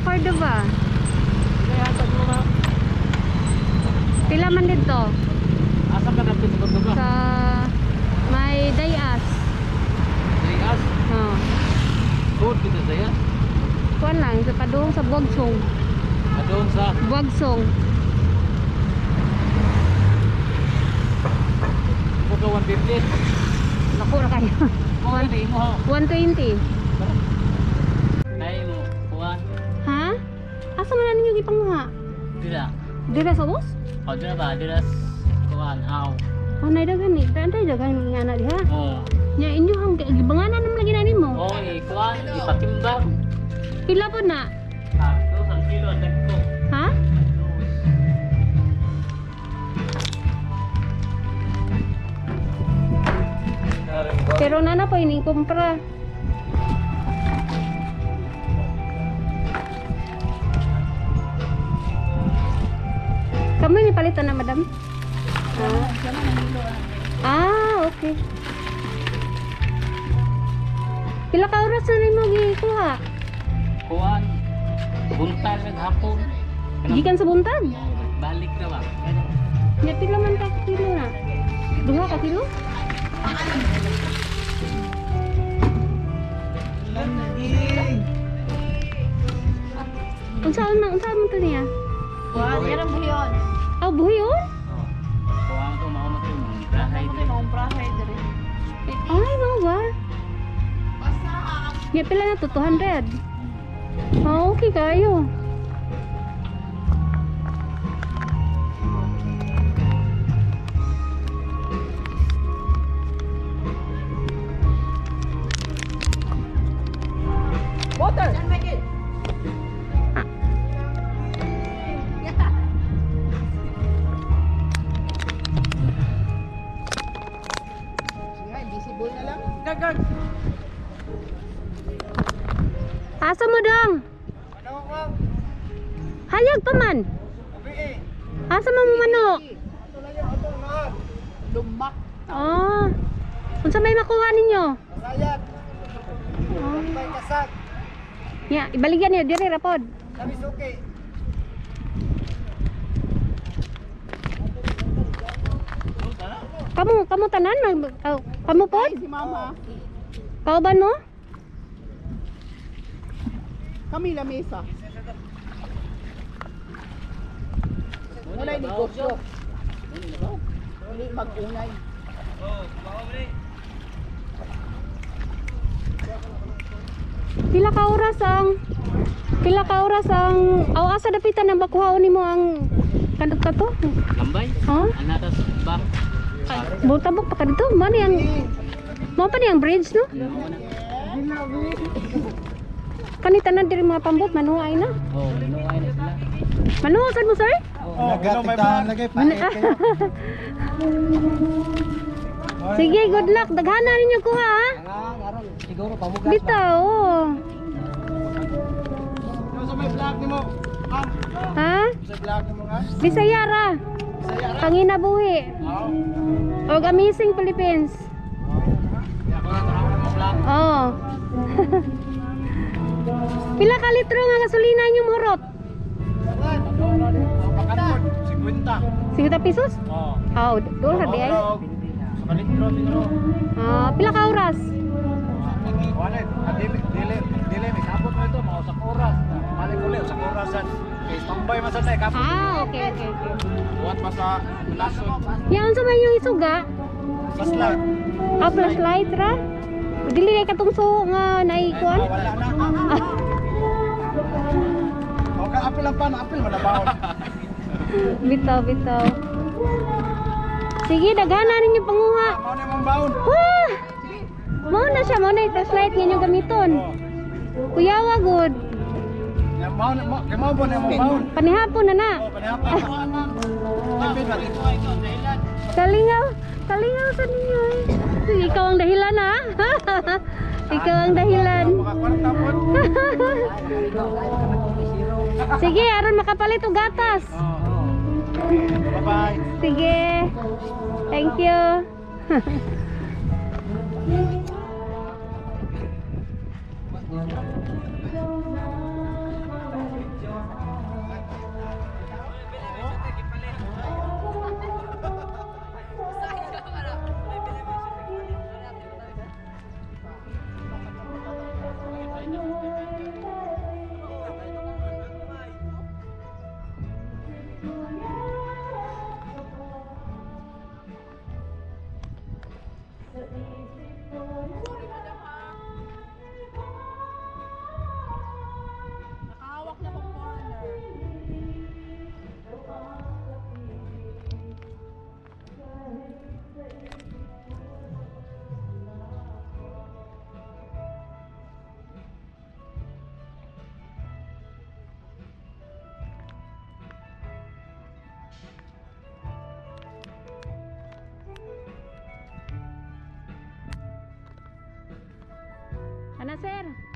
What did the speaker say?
sa Cordova. Pila man dito? Asa ka dapit sa Cordova? Sa may Dayas. Dayas? Oo. Good kita sa Dayas? Kuan lang, sa padung sa Buagsong. Padung sa? Buagsong. Buka 150. Naku ra kayo. 120. Ay mo, kuan. Ha? Asa man na ninyo gipanguha? Dira. Dira sa ubos? Oh, dira ba? Dira kuan, aw. Oh, nay daghan ni. Daghan daghan nga na diha. Oo. Nya inyo hang gibanganan naman lagi na nimo. Oo, kuan, ipatimbang. Pila po na? Ah, 2 kilo ang dagko. Ha? Pero nana po ini kumpra. Kamu ni palitan na, madam? Ah, ah, okay. Pila ka oras na nimo gikuha? Kuan. Buntag naghapon. Gikan sa buntag? Balik na ba? Nya pila man ka kilo na? Duha ka kilo? Unsa man to niya? Kuan, yan ang buhion. Ah, buhion? Oo. Kuan to mao man to yung prahay. Mao prahay diri. Ay, mao ba? Nya pila na to 200. Ah, okay kayo. Water. Invisible na lang. Gagag. Asa mo dong? Hayag pa man. Asa mo mo manok? Lumak. Ah. Unsa may makuha ninyo? Sayat. May kasag. Ya, ibaligyan niyo diri ra pod. Kami suki. Kamu kamu tanan kamu pod? Si mama. Kauban mo? Kami lamesa. Unay negosyo. Uli mag-unay. Pila ka oras ang pila ka oras ang aw asa dapitan ang makuhaon nimo ang kanto to? Lambay? Ha? Anatas ba? Butabok pa ka dito. Mo ni ang mo pa ni ang bridge no? Kani tanan diri mga pambot manuhay na. Oh, manuhay na sila. Manuha sad mo sir? Oh, may lagay pa. Sige, good luck. Daghana ninyo kuha ha. Siguro pamugas. Bitaw. Oh. Sa may vlog nimo. Ma'am, Ha? sa vlog nimo nga. Bisaya ra. Panginabuhi. Og Amazing Philippines. Oh. Pila ka litro nga gasolina inyong murot? 50. 50 pesos? Oh. Oh, doon ra di ay. Sa litro siguro. Ah, pila ka oras? Wala, dili dili dili may kapot mo ito, mga usak oras. Balik uli usak orasan. Kay standby man sad na kapot. Ah, okay, okay, okay. Buhat pa sa lasod. Ya unsa man yung isuga? Flashlight. Ah, flashlight ra? Dili kay katong suo nga naikuan? Wala na. Okay, apil lang pa, apil man na baon. Bitaw, bitaw. Sige, daghana ninyo panguha. Mao na imong baon. Wah! Mao na siya, mao na yung flashlight nga inyong gamiton. Kuyawa good. Ya mao na kay mao po na imong baon. Panihapon na na. Oh, panihapon. Kalingaw, kalingaw sa ninyo eh. Ikaw ang dahilan ha? Ikaw ang dahilan. Sige, aron makapalit og gatas. Bye-bye. Sige. Thank you. sir.